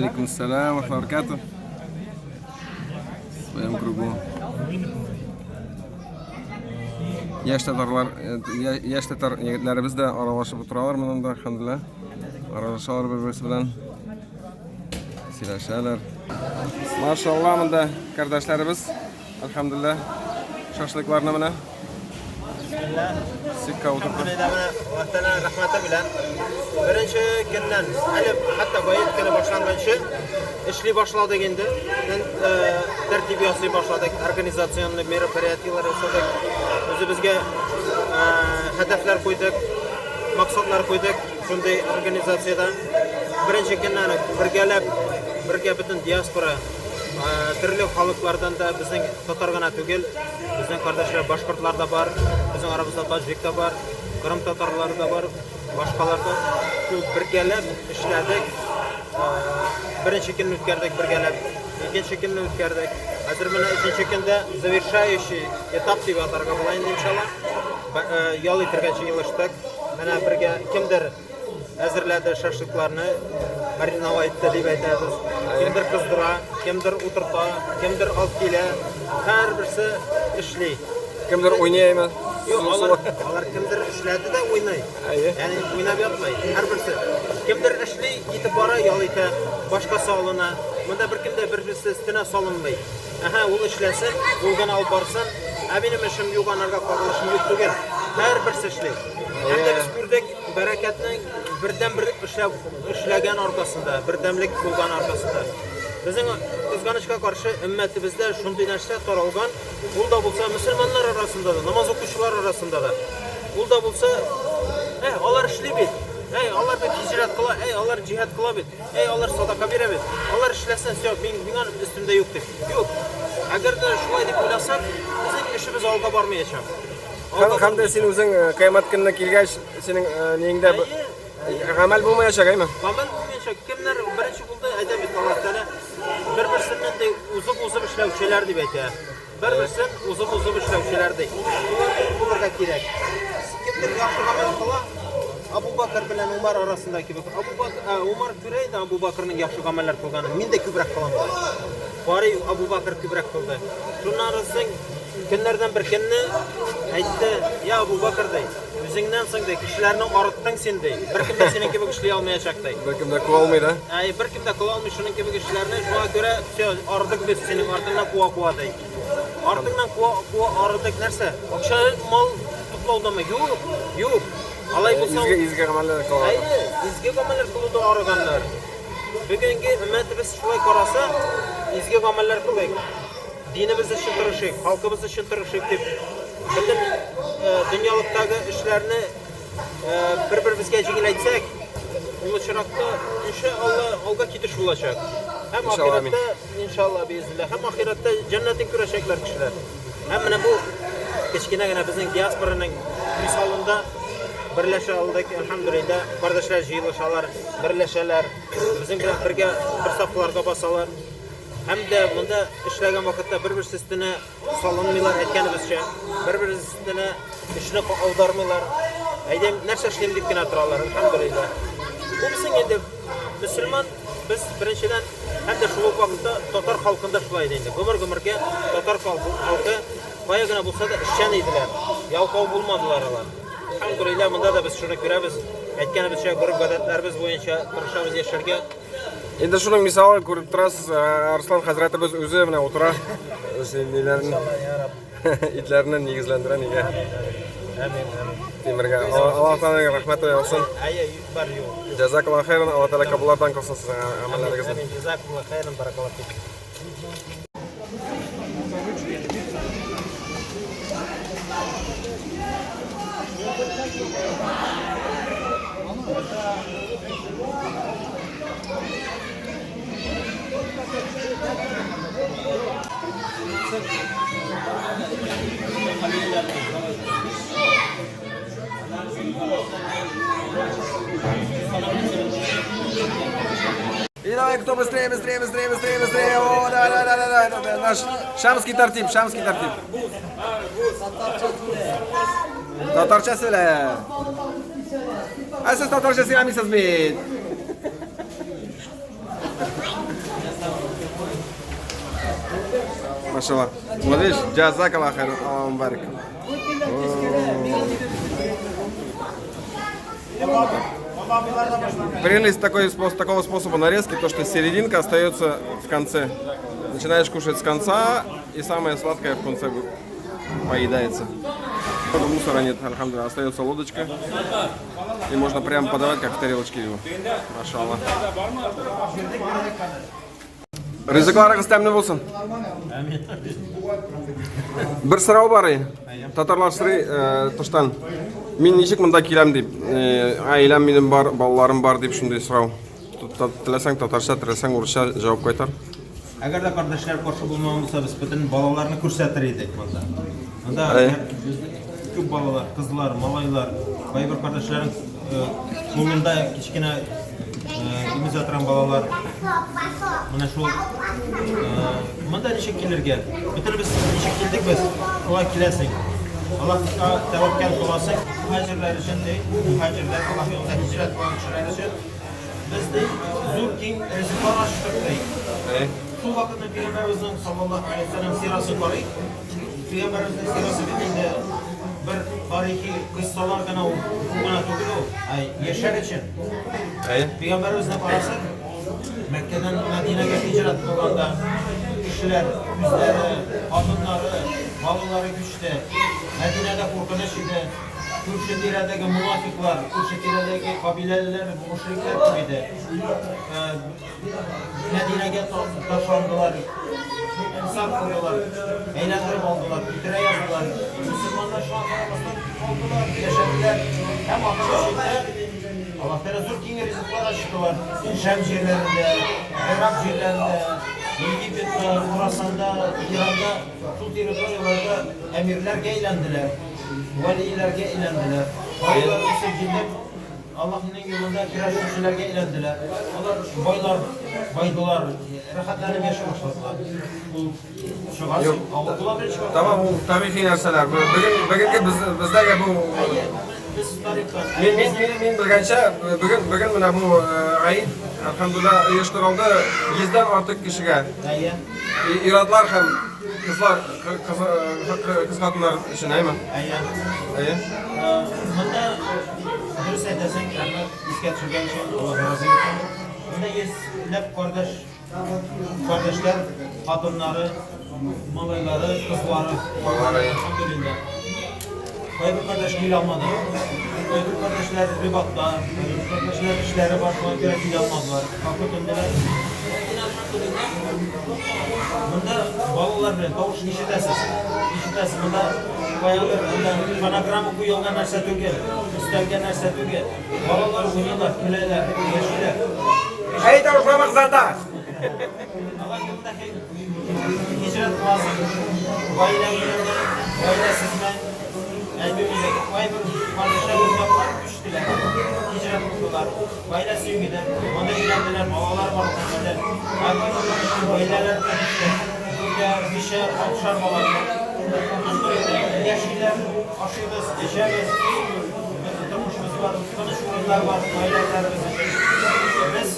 Алейкум ассалам, ва баракату. В своем кругу. Яшь татарлар, яшь татар егетләребез дә аралашып утыралар монда, әлхәмдүлилләһ. Аралашалар бер-берсе белән. Сөйләшәләр. Машалла, монда кардәшләребез, әлхәмдүлилләһ, шашлыкларны менә. Сикка утыртып. Аллаһ Тәгаләнең рәхмәте белән беренче көннән, әле хәтта бает көне башланганчы эшли башладык инде. Тәртип ясый башладык, организационный мероприятиеләр ясадык. Үзебезгә һәдәфләр куйдык, максатлар куйдык шундый организациядә. Беренче көннән үк бергәләп, бергә бөтен диаспора, төрле халыклардан да безнең татар гына түгел, Безнең кардәшләр башкортлар да бар, безнең арабызда таҗик та бар, кырым татарлары да бар, башкалар да. Шул бергәләп эшләдек. Беренче көнне үткәрдек бергәләп, икенче көнне үткәрдек. Хәзер менә өченче көндә завершающий этап дип атарга була инде иншалла. Ял итәргә җыелыштык. Менә бергә кемдер әзерләде шашлыкларны, мариновать итте дип әйтәбез. Кемдер кыздыра, кемдер утырта, кемдер алып килә. Һәрберсе эшли. Кемдер уйныймы? Юк, алар, алар кемдер эшләде дә уйный. Ягъни уйнап ятмый. Һәрберсе. Кемдер эшли, китеп бара, ял итә, башкасы алына. Монда беркем дә бер-берсе өстенә салынмый. Әһә, ул эшләсен, ул гына алып барсын. Ә минем эшем юк, анарга кагылышым юк түгел. Һәрберсе эшли. Һәм дә без күрдек, бәрәкәтнең бердән-бер эшләп эшләгән аркасында, бердәмлек булган аркасында. Безнең кызганычка каршы өммәтебездә шундый нәрсә таралган, ул да булса мөселманнар арасында да, намаз укучылар арасында да. Ул да булса, әй, алар эшли бит. Әй, алар бит һиҗрәт кыла, әй, алар җиһад кыла бит. Әй, алар садака бирә бит. Алар эшләсен, все, мин миңа өстемдә юк дип. Юк. Әгәр дә шулай дип уйласак, безнең эшебез алга бармаячак. Һәм, һәм дә син үзең э, кыямәт көненә килгәч, синең э, ниеңдә гамәл булмаячак, әйме? Гамәл булмаячак. Кемнәр беренче булды, әйтә бит Аллаһ Тәгалә, бер-берсеннән дә узып-узып эшләүчеләр дип әйтә. Бер-берсен узып-узып эшләүчеләр ди. Шулар кебек булырга кирәк. Кемдер яхшы гамәл кыла, Абу Бакр белән Умар арасында кебек. Абу Бакр, ә, Умар күрә иде Абу Бакрның яхшы гамәлләр кылганын. Мин дә күбрәк кылам ди. Карый Абу Бакр күбрәк кылды. Шуннан соң Көннәрдән бер көнне әйтте, Я Абу Бакр, ди, үзеңнән соң, ди, кешеләрне арыттың син, ди. Беркем дә синең кебек эшли алмаячак, ди. Беркем дә кыла алмый да. Әй, беркем дә кыла алмый шуның кебек эшләрне. Шуңа күрә, все, арыдык без синең артыңнан куа-куа, ди. Артыңнан куа-куа арыдык. Нәрсә? Акча, мал туплаудамы? Юк, юк. Алай булса, Изге, изге гамәлләр кыла. Әйе, изге гамәлләр кылуда арыганнар. Бүгенге өммәтебез шулай караса, изге гамәлләр кылыйк. Динебез өчен тырышыйк, халкыбыз өчен тырышыйк дип, бөтен дөньялыктагы эшләрне бер-беребезгә җиңеләйтсәк, ул очракта, иншалла, алга китеш булачак. Һәм ахирәттә, иншалла, биизнилләһ, һәм ахирәттә җәннәтен күрәчәкләр кешеләр. Һәм менә бу кечкенә генә безнең диаспораның мисалында берләшә алдык, әлхәмдүлилләһ, кардәшләр җыелышалар, берләшәләр, безнең белән бергә бер сафларга басалар. Һәм дә монда эшләгән вакытта бер-берсе өстенә салынмыйлар, әйткәнебезчә, бер-берсе өстенә эшне аудармыйлар. Әйдә, нәрсә эшлим дип кенә торалар, әлхәмдүлилләһ. Бу безнең инде мөселман, без беренчедән һәм дә шул ук вакытта татар халкында шулай иде инде. Гомер-гомергә татар халкы кая гына булса да эшчән иделәр. Ялкау булмадылар алар. Әлхәмдүлилләһ, монда да без шуны күрәбез. Әйткәнебезчә, гореф-гадәтләребез буенча тырышабыз яшәргә. Инде шуның мисалын күреп торасыз, Арслан хәзрәтебез үзе менә утыра. Үз ниләрен, итләрне нигезләндерә нигә. Амин, амин. Тимергә. Аллаһ Тәгаләнең рәхмәте яусын. Әйе, бар юк. Җәзакаллаһу хәйран, Аллаһ Тәгалә кабуллардан кылсын сезнең гамәлләрегезне. Амин, җәзакаллаһу хәйран, баракаллаһу фик. И давай, кто быстрее, быстрее, быстрее, быстрее, быстрее. О, да, да, да, да, да, да, наш шамский тортип, шамский тортип. Татарча сөйлә. Ә сез татарча сөйләмисез бит. Машалла. Вот видишь, джазакаллах хайр, Аллаху барик. Прелесть такого способа нарезки, то что серединка остается в конце. Начинаешь кушать с конца, и самое сладкое в конце поедается. Мусора нет, альхамдулилля, остается лодочка. И можно прямо подавать, как в тарелочке его. Машалла. Ризыкларыгыз тәмле булсын. Бер сорау бар. Татарлар сорый тыштан. Мин ничек монда киләм дип. Гаиләм минем бар, балаларым бар дип шундый сорау. Теләсәң татарча, теләсәң урысча җавап кайтар. Әгәр дә кардәшләр каршы булмаган булса, без бөтен балаларны күрсәтер идек монда. Монда күп балалар, кызлар, малайлар, кайбер кардәшләрнең кулында кечкенә имезә торган балалар. Менә шул монда ничек килергә? Бөтенебез ничек килдек без? Шулай киләсең. Аллаһка тәвәккәл кыласың. Мөхаҗирләр өчен ди, мөхаҗирләр Аллаһ юлында һиҗрәт кылган кешеләр өчен без ди зур киң ризыклар ачтык ди. Шул вакытны пәйгамбәребезнең саллаллаһу алейһи ва сәлләм сирасын карыйк. Пәйгамбәребезнең сирасы бит инде бер тарихи кыйссалар гына ул гына түгел ул, ә яшәр өчен. Пәйгамбәребезне карасак, Мәккәдән Мәдинәгә һиҗрәт кылганда кешеләр үзләре, хатыннары, балалары күчте. Мәдинәдә куркыныч иде. Күрше тирәдәге мунафиклар, күрше тирәдәге кабиләлеләр, мушрикләр күп иде. Мәдинәгә ташландылар, инсаф куялар, әйләндереп алдылар, үтерә яздылар. Мөселманнар шуңа карамастан калдылар, яшәделәр. Һәм ахыргы чиктә Аллаһ Тәгалә зур киң ризыклар ачтылар. Шәм җирләрендә, Ирак җирләрендә, Египетта, Хурасанда, Иранда шул территорияләрдә әмирләргә әйләнделәр, вәлиләргә әйләнделәр. Байлар үсеп җитеп, Аллаһның юлында көрәшүчеләргә әйләнделәр. Алар байлар, байдылар, рәхәтләнеп яши башладылар. Ул чыгасың, авыл була белән чыга. Тамам, ул тарихи нәрсәләр. Бүген бүгенге без бездәге бу без тарихта. Мин мин мин мин белгәнчә, бүген бүген менә бу гаид, әлхәмдулилла, оештырылды 100дән артык кешегә. Әйе. Иратлар һәм кызлар, кыз хатыннар өчен, әйме? Әйе. Әйе. Монда дөрес әйтәсең, рәхмәт искә төшергән өчен, Аллаһ разый булсын. Монда йөзләп кардәш, кардәшләр, хатыннары, малайлары, кызлары. Балалары. Әлхәмдүлилләһ. Кайбер кардәш килә алмады. Кайбер кардәшләр рибатта, кайбер кардәшләр эшләре бар, шуңа күрә килә алмадылар. Капы төнделәр. Ләкин әлхәмдүлилләһ, монда балалар белән тавыш ишетәсез. Ишетәсез, монда каядыр әллә фонограмма куелган нәрсә түгел, өстәлгән нәрсә түгел. Балалар уйныйлар, көләләр, яшиләр. Әй, тавышламагыз анда! Алар юлында һиҗрәт кыласың, гаилә белән дә, гаиләсезме? Әйбер кайбер кардәшләр үзләр күчтеләр, һиҗрәт кылдылар. Гаиләсе юк иде. Монда өйләнделәр, балалар бар килде. Ә кайбер кардәшләр гаиләләр белән күчте. Дүртәр, бишәр, алтышар бала белән. Яшиләр, ашыйбыз, эчәбез. Тормышыбыз бар, тыныч урыннар бар гаиләләребез өчен. Без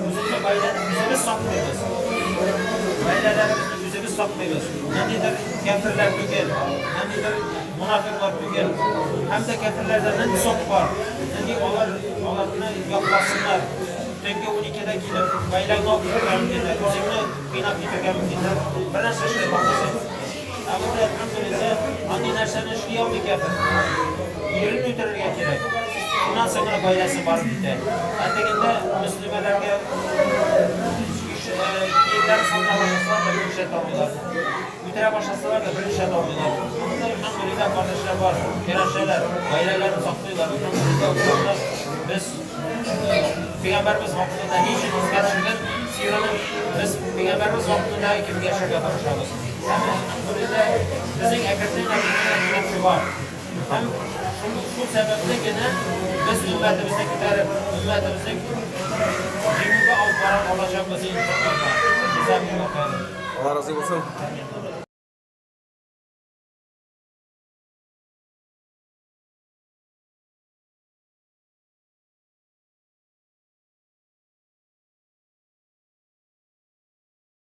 үзебезнең гаиләне үзебез саклыйбыз. Гаиләләребезне үзебез саклыйбыз. Ниндидер кяферләр түгел, ниндидер монафиклар түгел. Һәм дә кяферләрдә нинди сок бар, нинди алар аларны якласыннар. Төнге 12-дә килеп, гаиләңне алып китәргә мөмкиннәр, үзеңне кыйнап китәргә мөмкиннәр. Бер нәрсә эшли алмыйсың. Ә монда, әлхәмдүлилләһ, андый нәрсәне эшли алмый кяфер. Ирен үтерергә кирәк. Шуннан соң гына гаиләсе барып җитә. Ә тегендә мөслимәләргә киемнәрен салдыра башласалар да берничә алмыйлар. Үтерә башласалар да берничә алмыйлар. Монда, әлхәмдүлилләһ, кардәшләр бар, көрәшәләр, гаиләләрен саклыйлар. Әлхәмдүлилләһ, без Пәйгамбәребез вакытында ни өчен искә төшергән сираны без пәйгамбәребез вакытында кебек яшәргә тырышабыз. Һәм әлхәмдүлилләһ, безнең әкренләп килеп чыга. Һәм шул сәбәпле генә без өммәтебезне күтәреп, өммәтебезне җиңүгә алып бара алачакбыз иншаллаһ. Җәзакумуллаһ хәйран. Алла разый булсын.